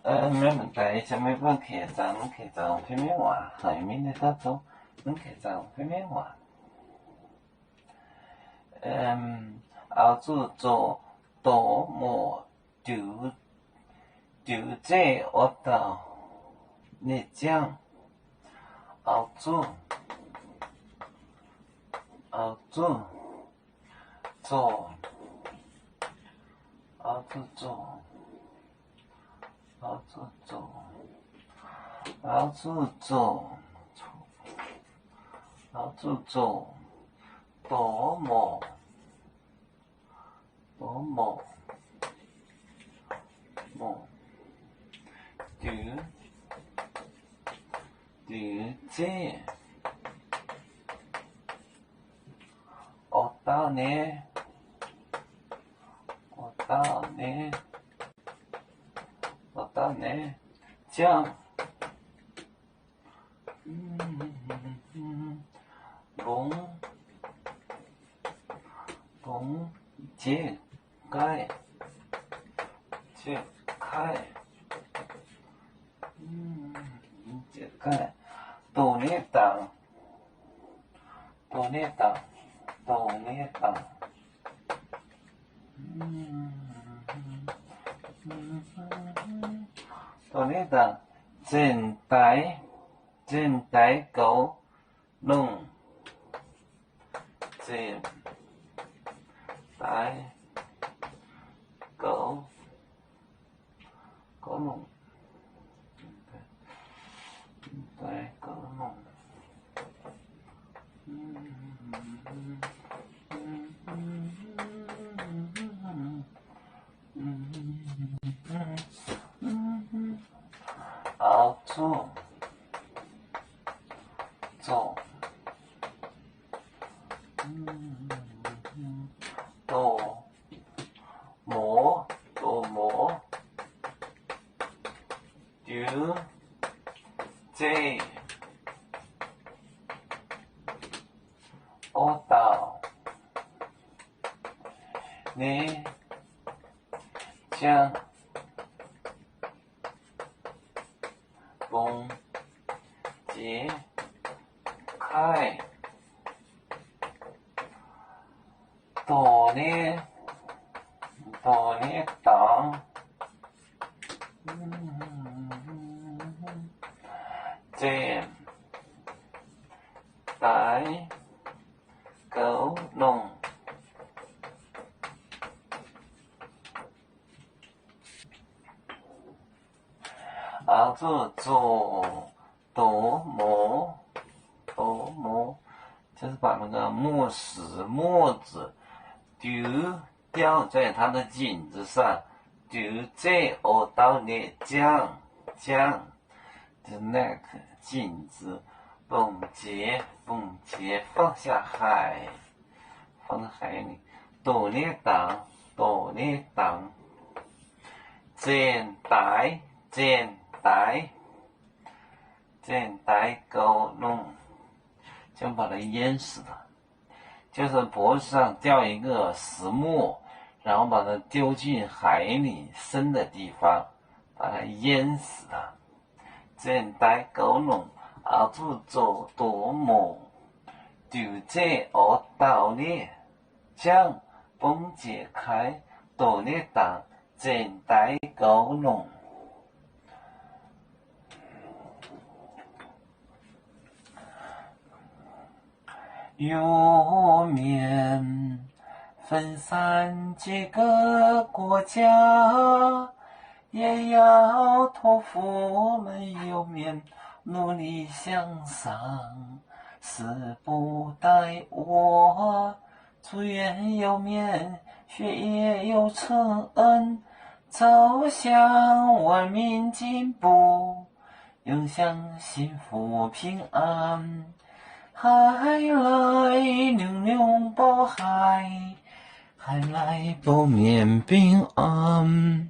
Maiv maaih deix, meih mbuo kec zaangc, mv kec zaangc fai maiv waac, haiz mingh naaiv dauh zungv mv kec zaangc fai maiv waac. Auv zuqc zoqc doz moc diux, diux zeiv oix dauh ninh ziangh. Auv zuqc, auv zuqc zoqc, auv zuqc zoqc, auv zuqc zoqc, auv zuqc zoqc, auv zuqc zoqc doz moc, doz moc, moc diux, diux zeiv oix dauh ninh, oix dauh ninh, oix dauh ninh ziangh mbungv, mbungv jiex gaih, jiex gaih, jiex gaih, doz ninh dangx, doz ninh dangx, doz ninh dangx, doz ninh dangx, zinh daix, zinh daix goux longh, zinh daix goux, goux longh, daix goux longh. Auv zuqc zoqc doz moc, doz moc diux zeiv oix dauh ninh ziangh bung jiex kaih doz ninh, doz ninh dangx, zinh daix goux longh. Auv zuqc zoqc doz moc, doz moc, 就是把那个墨石、墨子 diux 雕在他的颈子上, diux zeiv oix dauh ninh ziangh, ziangh, the neck, 颈子, bung jiex, bung jiex 放下 haic, 放下 haic ninh, doz ninh dangx, doz ninh dangx, zinh daix, zinh daix, zinh daix goux longh, 将把它淹死了。 就是脖子上吊一个石磨，然后把它丢进海里深的地方，把它淹死了。 Zinh daix goux longh, auv zuqc zoqc doz moc, diux zeiv oix dauh ninh ziangh, bung jiex kaih doz ninh dangx, zinh daix goux longh. Yuoqv mienh 分散几个国家，也要托付我们幼面努力向上，死不带我。祝愿幼面学业有成恩，走向万民进步。 永享幸福平安。海来流流宝海，海来保面平安。